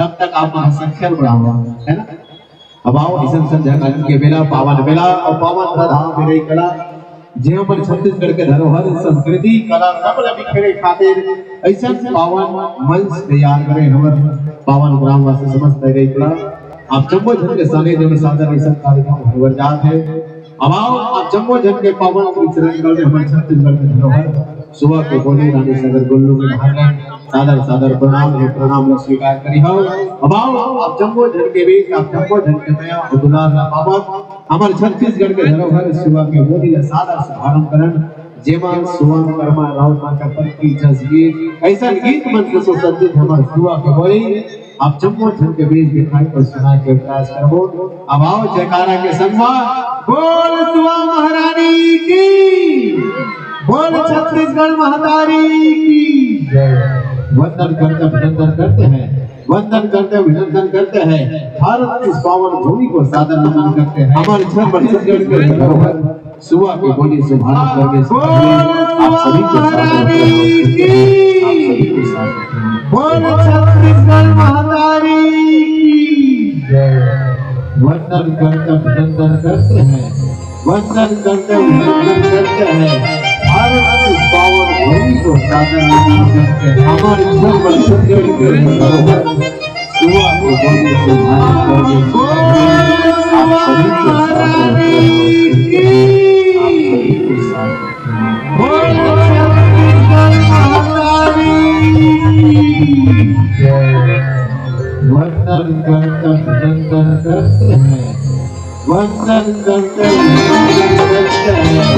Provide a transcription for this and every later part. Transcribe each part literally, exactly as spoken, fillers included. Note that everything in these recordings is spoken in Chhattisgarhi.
तब तक आप मन संख्या बढ़ावा, है ना? अब आओ, अइसन संध्या कालीन के बेला, पावन बेला अउ पावन धाम मेरे कला, जेमा हमर छत्तीसगढ़ के धरोहर, संस्कृति, कला सब ला बिखेरे खातिर अइसन पावन मंच तैयार करे हमर पावन ग्रामवासी समस्त मेरे कला। आप जम्मो झन के सानिध्य में सादर अइसन कार्यक्रम होए बर जात हे। अब आओ, आप जम्मो झन के पावन श्री चरण कमल में हमर छत्तीसगढ़ के धरोहर सुआ के बोली रानी सगर गुल्लू के धारण सादर सादर प्रणाम हे, प्रणाम ला स्वीकार करिहव। अब आओ, आप जम्मो झन के बीच, आप जम्मो झन के मया अउ दुलार ला पावत हमर छत्तीसगढ़ के धरोहर सुआ के बोली ला सादर शुभारंभ करन, जेमा सुआ कर्मा राउत माचा पर की जस गीत, अइसन गीत मन के सुसज्जित हमर सुआ के बोली आप जम्मो झन के बीच दिखाई अउ सुनाए के प्रयास करबो। अब आओ जयकारा के संग मा बोल सुआ महारानी की, बोल छत्तीसगढ़ महतारी की जय। वंदन करते अभिनंदन करते हैं, वंदन करते अभिनंदन करते हैं, भारत की इस पावन भूमि को सादर नमन करते हैं। हमर छत्तीसगढ़ के धरोहर सुआ के बोली शुभारंभ करने से पहले आप सभी के साथ, आप सभी के साथ बोल छत्तीसगढ़ महतारी की जय। वंदन करते अभिनंदन करते हैं, वंदन करते अभिनंदन करते हैं, भारत की पावन भूमि को सादर नमन करते हैं। हमारे छत्तीसगढ़ के धरोहर सुआ के बोली से भारी करने से पहले आप सभी के साथ, आप सभी के साथ वंदन करते अभिनंदन करते हैं, वंदन करते अभिनंदन करते हैं।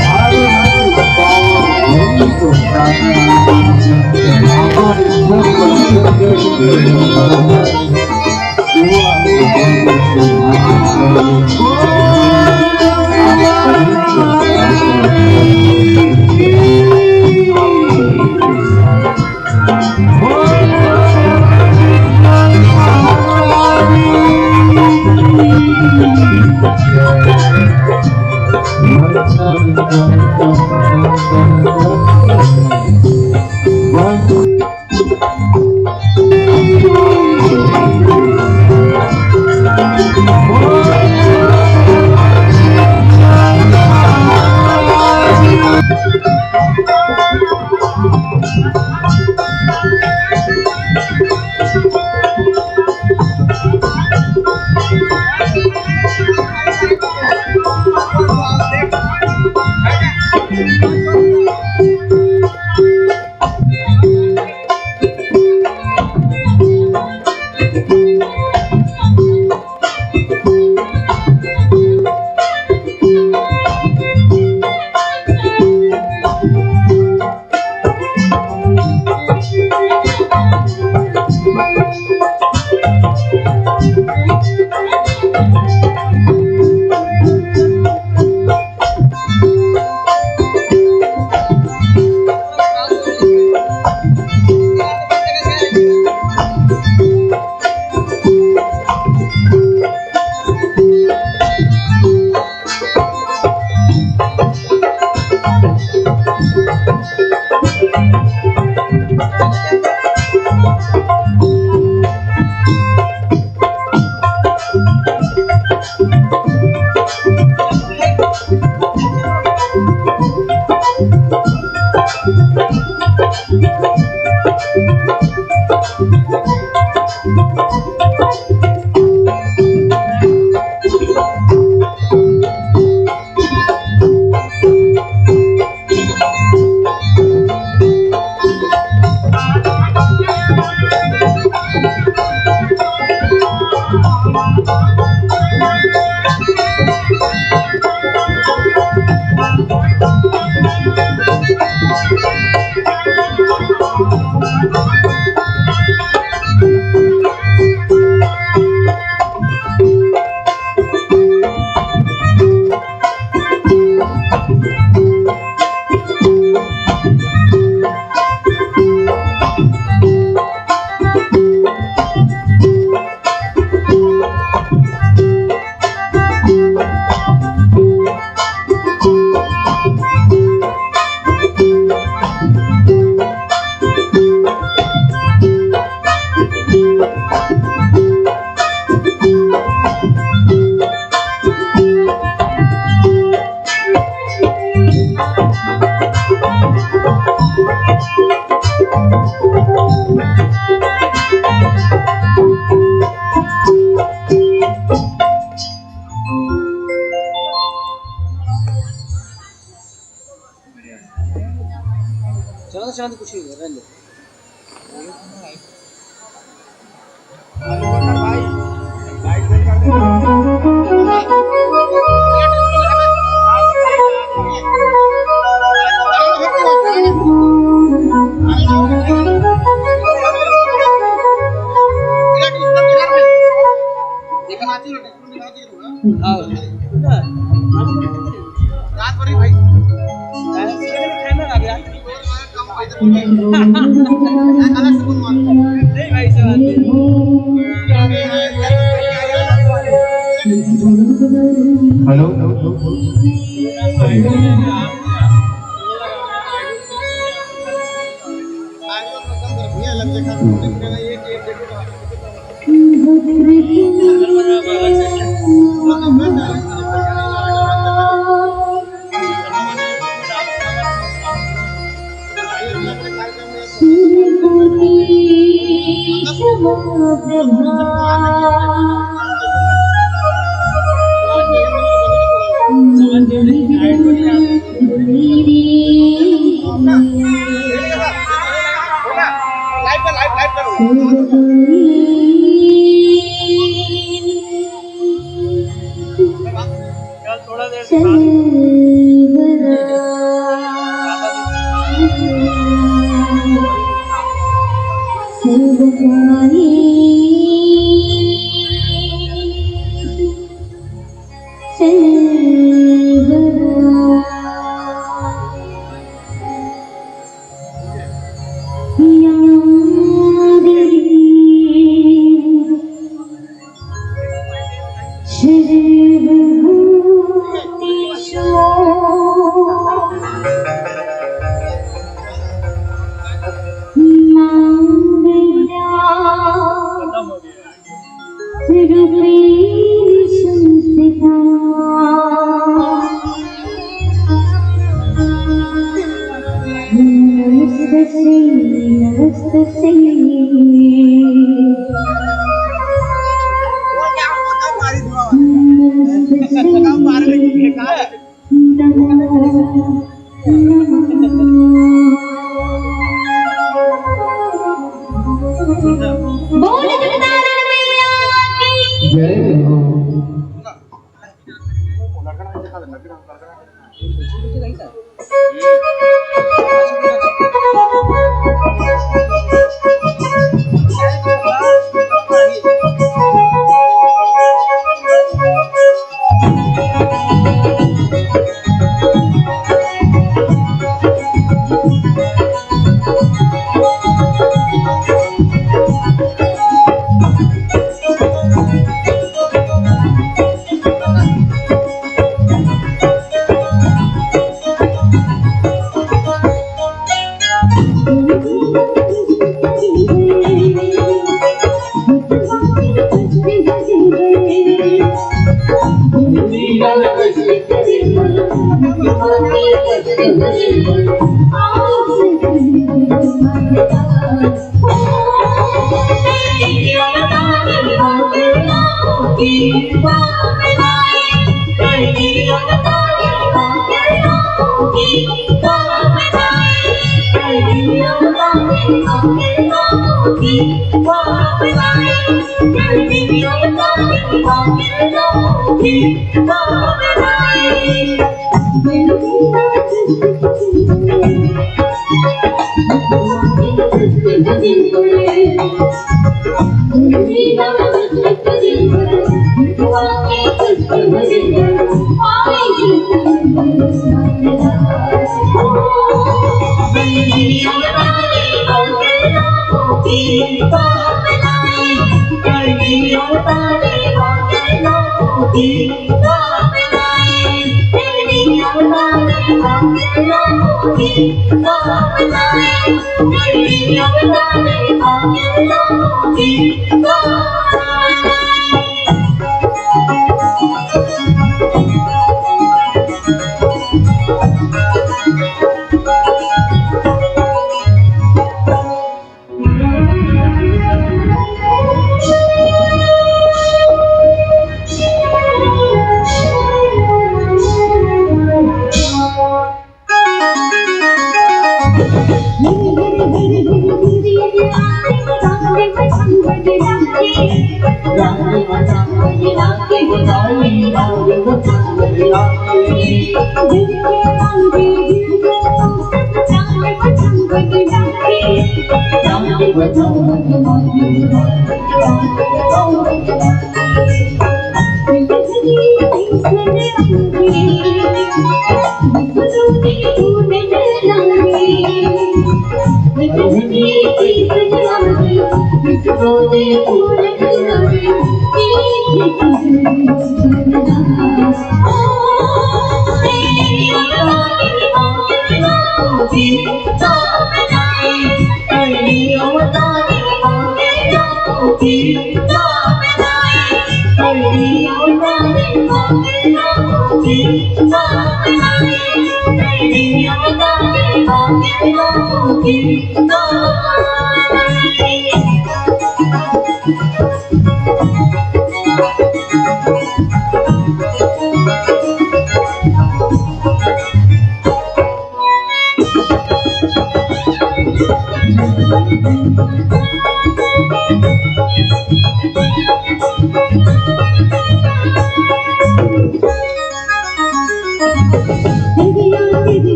भारत की पावन भूमि को सादर नमन करते हैं। हमारे छत्तीसगढ़ के चलो, शांत, कुछ नहीं, रहने दो। हेलो।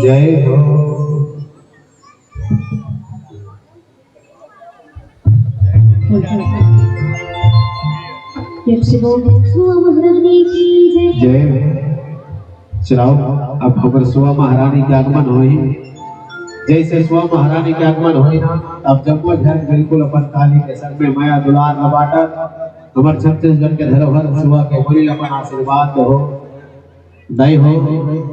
जय हो। जय हो। चलाओ, अब हमर सुआ महारानी के आगमन होही। जैसे सुआ महारानी के आगमन होही ना, अब जम्मो झन बिल्कुल अपन ताली के संग में मया दुलार ल बांटत। हमर छत्तीसगढ़ के धरोहर सुआ के बोली ल अपन आशीर्वाद दो। नहीं हो,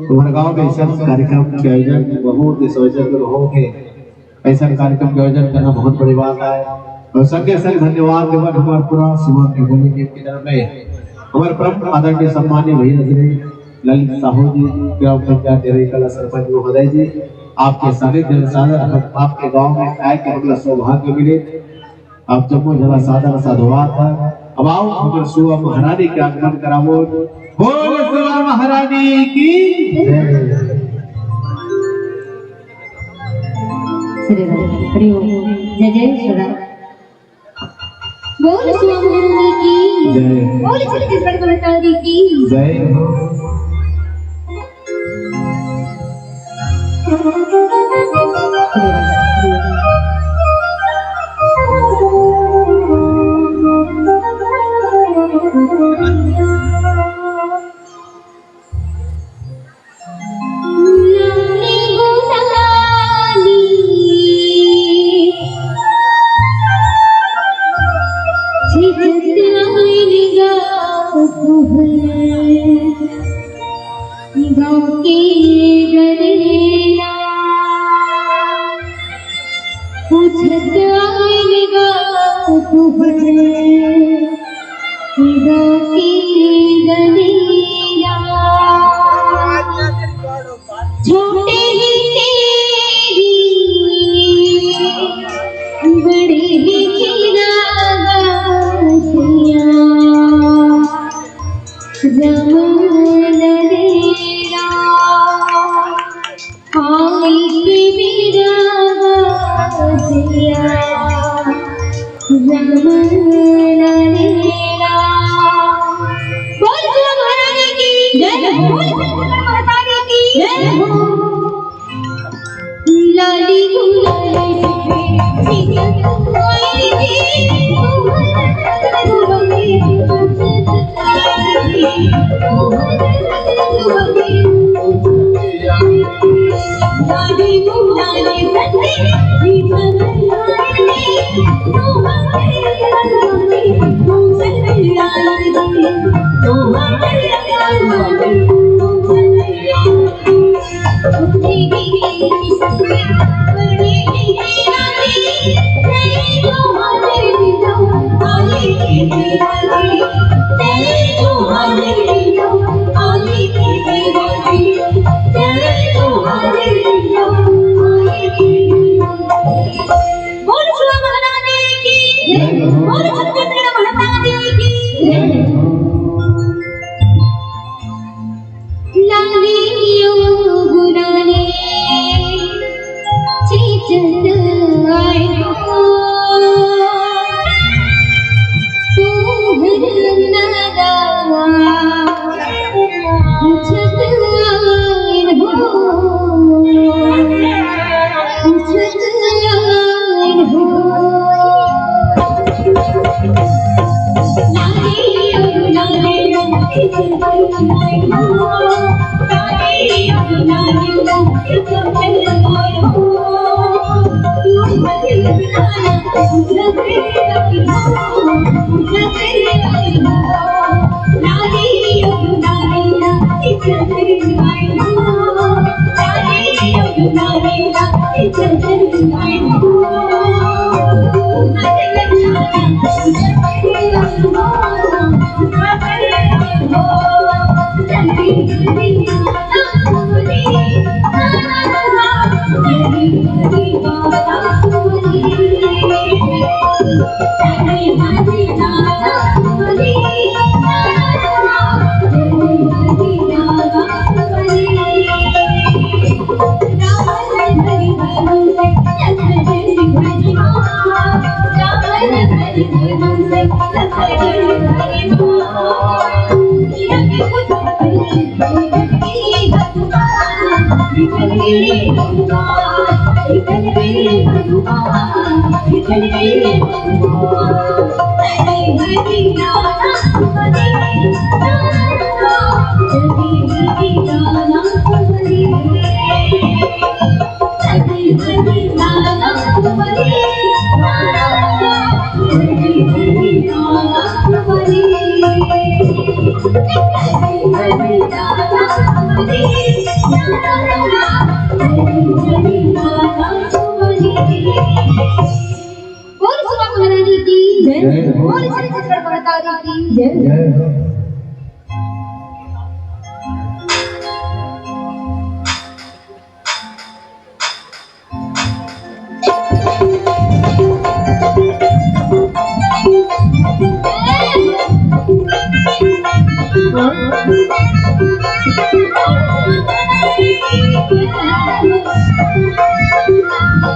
तुम्हर गांव में ऐसा कार्यक्रम के आयोजन बहुत ही सौजन्य हो के ऐसा कार्यक्रम के आयोजन करना बहुत बड़ी बात है। और संगे संग धन्यवाद देवन हमारे पूरा सुआ के बोली टीम की तरफ में हमारे परम आदरणीय सम्मानीय भैया श्री ललित साहू जी, ग्राम पंचायत डेरई कला सरपंच महोदय जी, आपके सानिध्य अनुसार हम आपके गांव में आए के हमला सौभाग्य मिले। आप जम्मो झन ला सादर साधुवाद है। अब आओ हमर सुआ महारानी के आगमन करावो। बोल सुआ महारानी की जय। हरि ओम। जय जय शिवराम। बोल श्याम महारानी की। जय। बोल छत्तीसगढ़ महारानी की। जय हो। गाँव के गनेरा पूछत आइन गाँव तुहर, गाँव के गनेरा। छोटे ही तेरी बड़े ही तेरा गाँव सिया। जमुना नैना, आई के मेरा बसिया। जमुना नैना। बोल श्याम महारानी की जय। बोल शंकर महारानी की जय। लाली गुलाल बोल श्याम महारानी की, बोल छत्तीसगढ़ महारानी की। लालियो गुनाले चीचत आए हो, तू हर नगा छत आए हो, छत आए हो। बोल श्याम महारानी की जय। बोल छत्तीसगढ़ महारानी की जय। जय हो।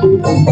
बोल शिवा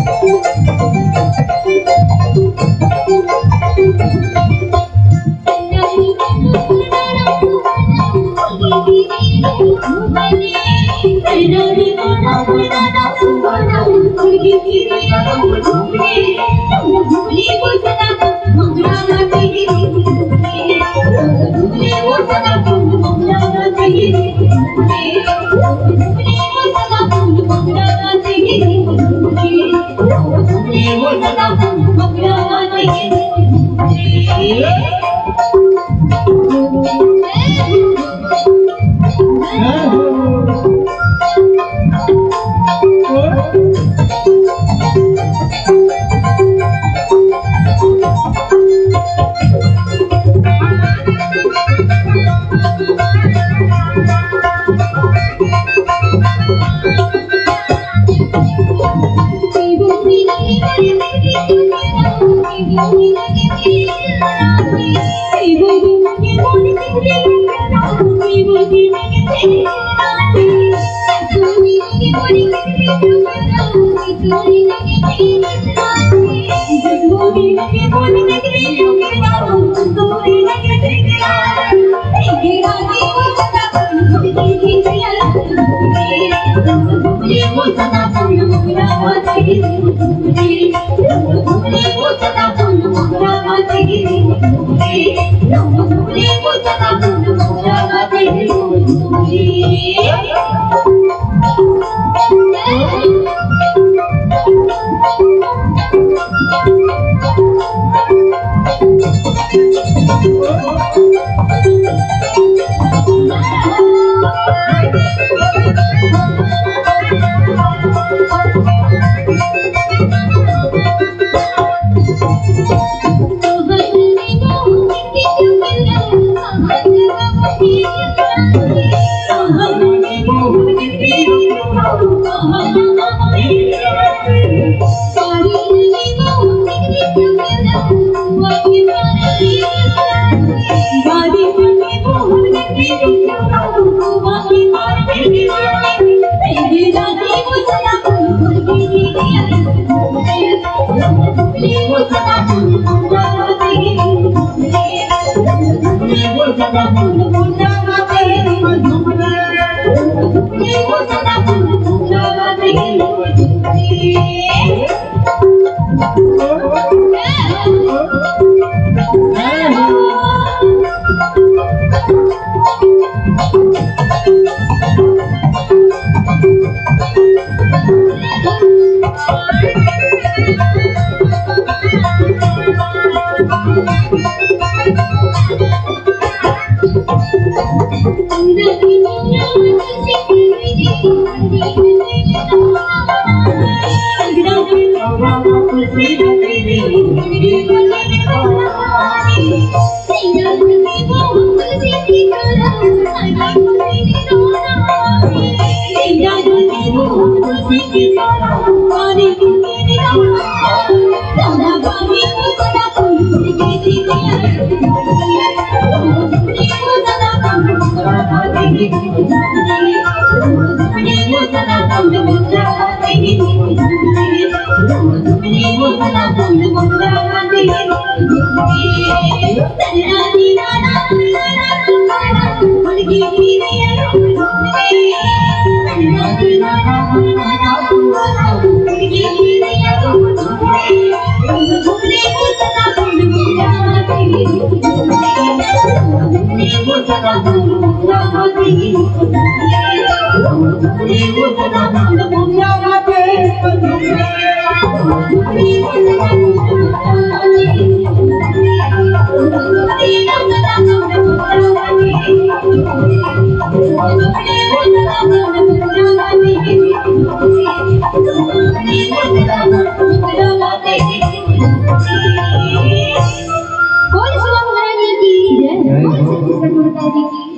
महारानी की जय, बोल सच्ची सतगुरु की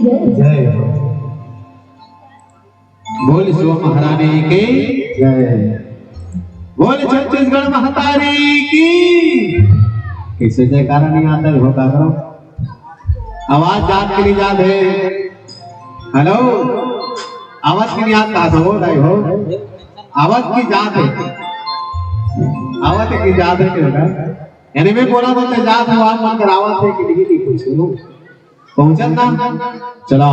जय। जय हो। बोल शिवा महारानी की जय। बोल छत्तीसगढ़ महतारी की। कइसे जयकारा नइ आता हे, हो का करो? आवाज जात के नइ जात हे। हेलो, आवाज के नइ जात हे, हो दाई हो, आवाज के जात हे। आवत हे कि जात हे के बेटा? यानी मैं बोला तो ते जात हो, आप मन कर आवत हे कि नहीं, नहीं कुछ हो। पहुंचत ना? चलो,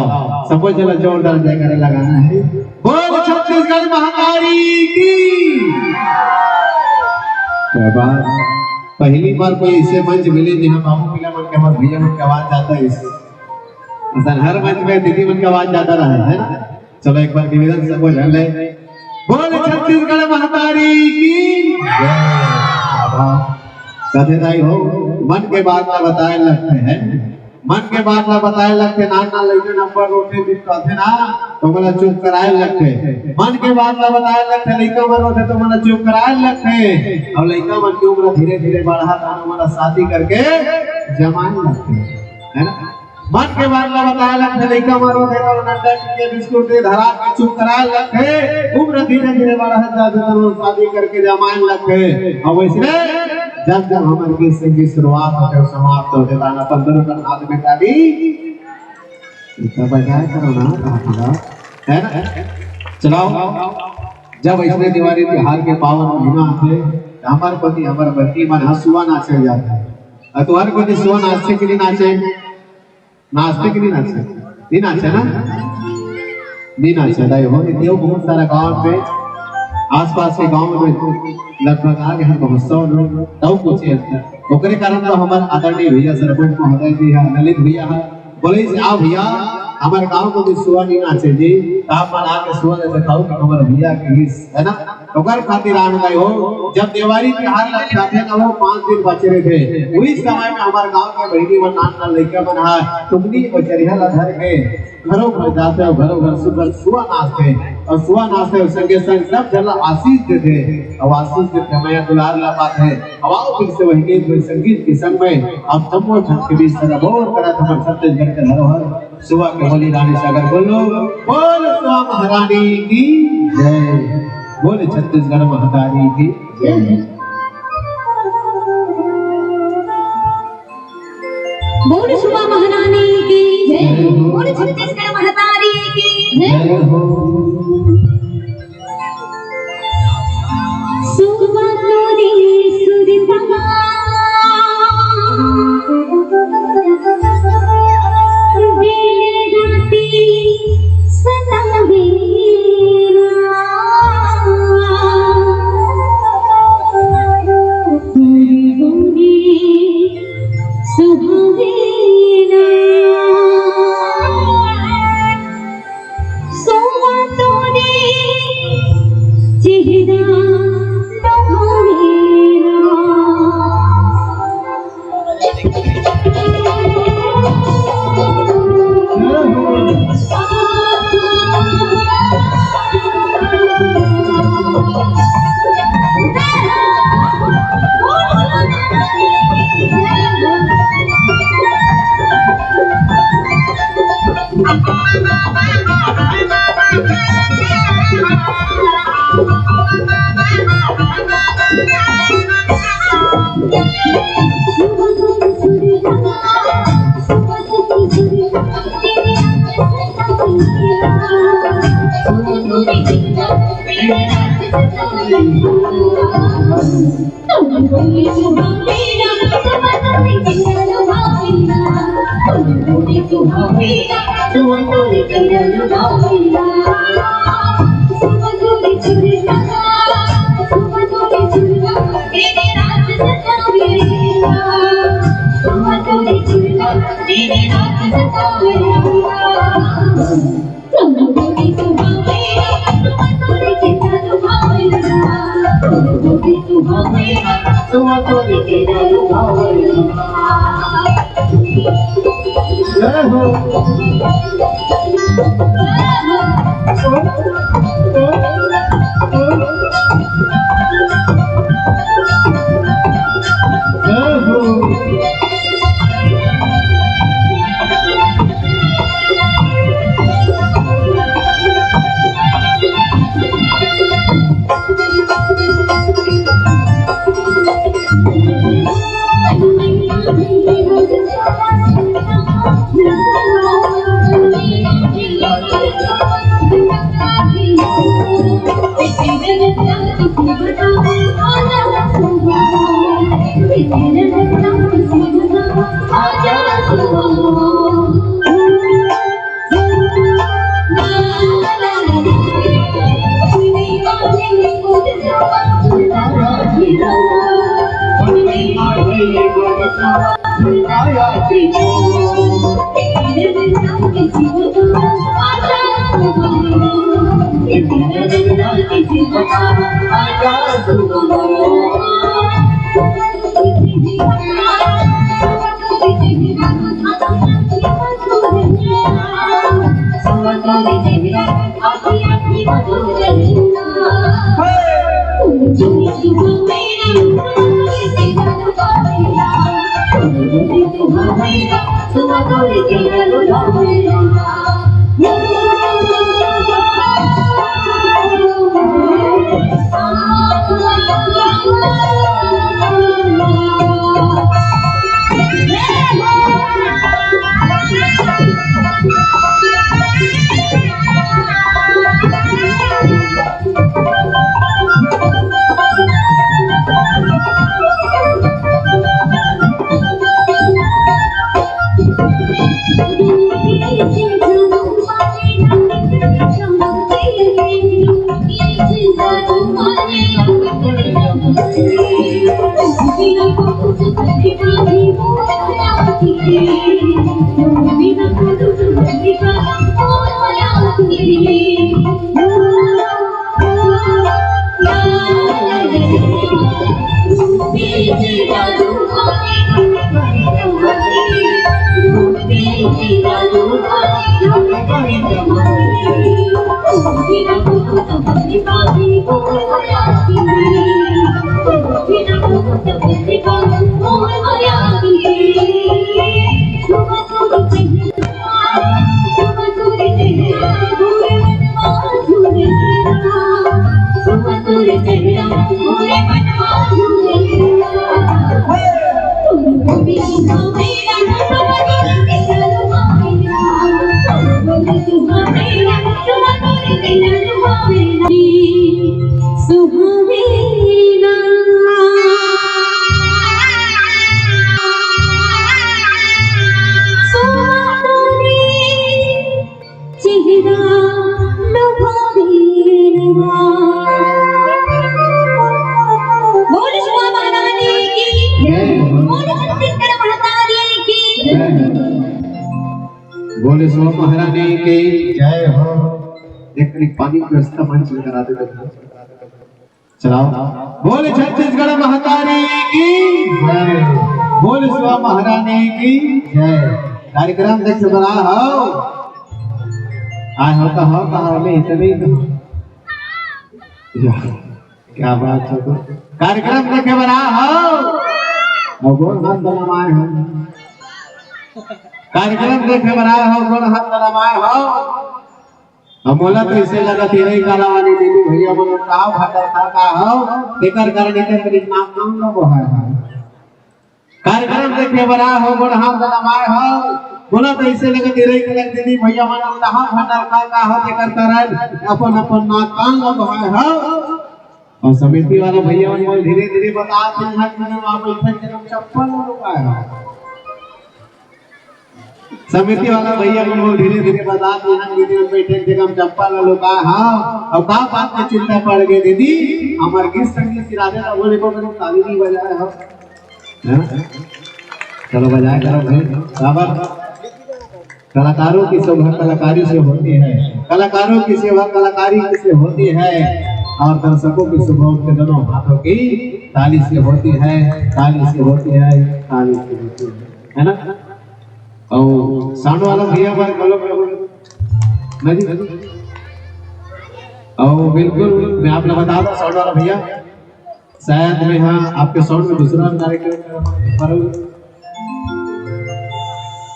सबो चलो जोरदार जयकारा लगाना है। बोल छत्तीसगढ़ महतारी की। क्या बात। पहली बार कोई ऐसे मंच मिले जहाँ बाबू पीला मन के, हमारे भैया मन के आवाज जाता है इस। असन हर मंच में दीदी मन के आवाज जाता रहे, है ना? चलो एक बार निवेदन सबो झन ले, बोल छत्तीसगढ़ महतारी की जय। बाबा, कथे दाई हो, मन के बात ला बताए लगथे, मन के बात ला बताए लगथे, नान नान लइका नंबर रोथे बिटकाथे ना, तो मोला चुप कराए लगथे। मन के बात ला बताए लगथे, लइका मन रोथे तो मोला चुप कराए लगथे। अउ लइका मन के उम्र धीरे धीरे बढ़त हे, मोला शादी करके जमाए लगथे, है ना? मन के बात ला बताए लगथे, लइका मन रोथे त ओला डंट के बिस्कुट दे धरा के चुप कराए लगथे। उम्र धीरे धीरे बढ़त जाथे त ओला शादी करके जमाए लगथे। अउ वइसने जब जब हमर गीत संगीत शुरुआत होथे अउ समाप्त होथे, त अपन दोनों कर हाथ में ताली। इतना बजाए करो ना, कहाँ पूरा, है ना? चलाओ। जब अइसने देवारी तिहार के पावन महीना आथे, त हमर कोती हमर बहिनी मन ह सुआ नाचे जाथे। अउ तुंहर कोती सुआ नाचथे कि नहीं नाचे? नाचथे कि नहीं नाचे? नहीं नाचे ना? नहीं नाचे, दाई हो। ये देव बहुत सारा गांव पे, आसपास के गांव में लगभग आ गे हे महोत्सव में, तब कुछ अंतर। ओकरे कारण तो हमर आदरणीय भैया सरपंच महोदय जी हे, ललित भैया हे, बोले से, "आओ भैया, हमर गांव में भी सुआ नहीं नाचे जी, त आप मन आके सुआ ले दिखाओ कि हमर भैया के गीत," है ना? ओकर खातिर आन गए हो। जब देवारी तिहार लग जाथे ना, वो पाँच दिन बचे रहिथे। उही समय में हमर गांव के बहिनी मन, नान नान लइका मन ह टुकनी अउ चरिहा ला धर के घरो घर जाथे अउ घरो घर सुग्घर सुआ नाचथे अउ सुआ नाचथे अउ संगे संग सब झन ला आशीष देथे अउ आशीष देथे, मया दुलार ला पाथे। अउ आओ फिर से वही गीत, वही संगीत के संग में आप सबो झन के बीच सराबोर करत हमर छत्तीसगढ़ के धरोहर सुआ के बोली रानी सागर बोलो, बोल सुआ महारानी की जय, बोल छत्तीसगढ़ महतारी की जय। बोल सुआ महारानी की जय, बोल छत्तीसगढ़ महतारी की जय। जय हो। सुआ तोरे सुरता दिन राती सतावेला। तोरे बोली सुहावेला। सुआ तोरे चेहरा लुभावेला। बोल उमा महारानी की, बोल छत्तीसगढ़ महतारी की। बोले उमा महारानी की जय हो। एक मिनट, पानी की व्यवस्था मंच में करा दे। चलाओ। बोले छत्तीसगढ़ महतारी की जय। बोले उमा महारानी की जय। कार्यक्रम देखे बर आए हो, आए हो तो हो, कहा ले इतने ही तो। या, क्या बात है तो। कार्यक्रम देखे बर आए हो, और गोड़ हाथ दबाए हो। कार्यक्रम देखे बर आए हो, गोड़ हाथ दबाए हो। अब मोला तो ऐसे लगत हे, रही काला वाली दीदी भैया मन का भटक का हो, तेकर कारण एकर करीब नाम नाम न वो है। कार्यक्रम देखे बर आए हो, गोड़ हाथ दबाए हो, मोला तो ऐसे लगत हे, रही काला दीदी भैया मन का भटक का हो, तेकर कारण अपन अपन नाक कान लगवाए हो। और समिति वाला भैया मन मोला धीरे धीरे बतात हे, हाथ में वहाँ बैठे के चप्पल लगवाए हो। समिति वाला भैया मन मोला धीरे धीरे बतात हे, हाथ में बैठे के हम चप्पल लगवाए हो। अब का बात के चिंता पड़ गई दीदी, हमार गीत संगीत की राधे का बोले को मैंने ताली नहीं बजाया हो। है ना? चलो बजाया करो भाई, बराबर। कलाकारों की शोभा कलाकारी से होती है, कलाकारों की सेवा कलाकारी से होती है, और दर्शकों की शोभा उनके दोनों हाथों की ताली से होती है, ताली से होती है, ताली से होती है, है ना? और साउंड वाला भैया हमारे बोलो, बोलो, बोलो। नहीं जी? और बिल्कुल मैं आप लोग बता दूं, साउंड वाला भैया, शायद मैं हाँ आपके साउंड में दूसरा कार्यक्रम कर रहा हूँ।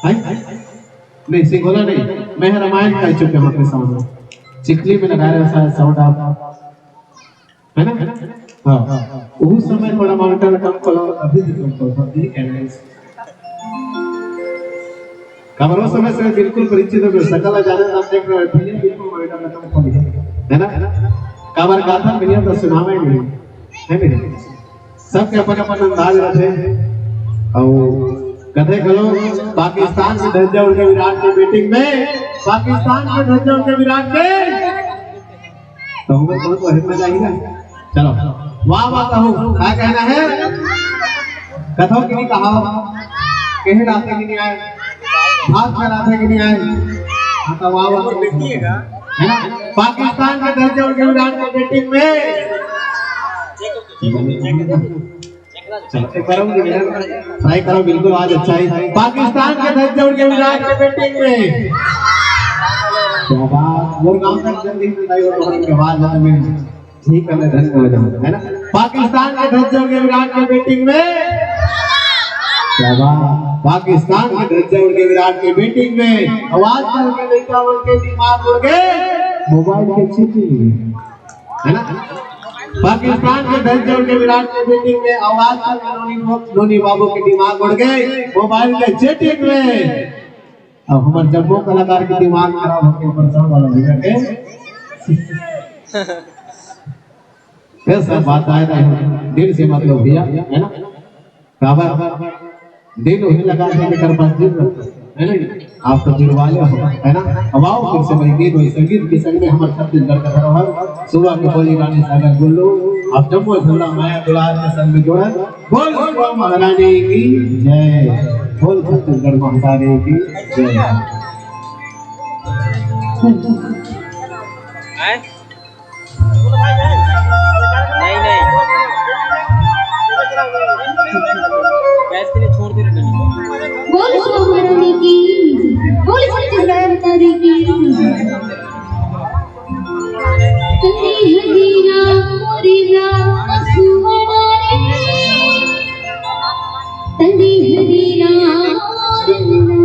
हैं? नहीं, सिंगोला नहीं, मैं रामायण कर चुके हूँ आपके साउंड में। चिखली में लगा रहे हो शायद साउंड आप, है ना? हाँ, उस समय थोड़ा माउंटेन कम खोलो, अभी भी कम खोलो, अभी कहना है। काबर ओ समय से बिल्कुल परिचित हो गए, सकल जाने ना देख रहे, भैया बिल्कुल माउंटेन कम खोलो, है ना? काबर गाथा भैया तो सुनावे नहीं, है नहीं? सबके अपन अपन अंदाज रखे। और कथे घलो, पाकिस्तान के ध्वजा उड़ गे विराट के batting में, पाकिस्तान के ध्वजा उड़ गे विराट के। कहूँगा तो, तो हिम्मत आही ना। चलो, वाह वाह कहूँ, का कहना है? कथो कि नहीं कहा? कहे राते कि नहीं आए? भात में राते कि नहीं आए? हाँ, तो वाह वाह। है ना? पाकिस्तान के ध्वजा उड़ गे विराट के batting में। चलो, एक बार और बोलिए। Try करो, बिल्कुल आज अच्छा है। पाकिस्तान के ध्वजा उड़ गे विराट के batting में। क्या बात, मोर गांव का जल्दी से भाई, वो तो हम के आवाज है, मैं ठीक है, मैं धन हो जाऊँ, है ना? पाकिस्तान के ध्वजा उड़ गे विराट के batting में। क्या बात, पाकिस्तान के ध्वजा उड़ गे विराट के batting में। आवाज करके लइका मन के दिमाग उड़ गे mobile के चीटिंग में। है ना? पाकिस्तान के ध्वजा उड़ गे विराट के batting में, आवाज कर नोनी, नोनी बाबू के दिमाग उड़ गे mobile के चीटिंग में। अब हमर जम्मो कलाकार के दिमाग खराब होके ऊपर सब वाला भैया के। ये सब बात आए ना, दिल से मतलब भैया, है ना? काबर? दिल वही लगा दे, जेकर पास दिल रहता है, है ना? आप तो दिल वाले हो, है ना? अब आओ फिर से वही गीत, वही संगीत के संग में हमर छत्तीसगढ़ का धरोहर, सुबह के बोली रानी सागर गुल्लू, आप जम्मो झंडा माया दुलार के संग में जोड़े। बोल सुबह महारानी की जय, बोल छत्तीसगढ़ महारानी की जय। नहीं, नहीं। गैस के लिए छोड़ दे रहे हैं। बोल सुब्रमण्य की, बोल सच्चिदानंद की। तनी हरी राम, मोरी राम, सुवना रे। तनी हरी राम, मोरी राम।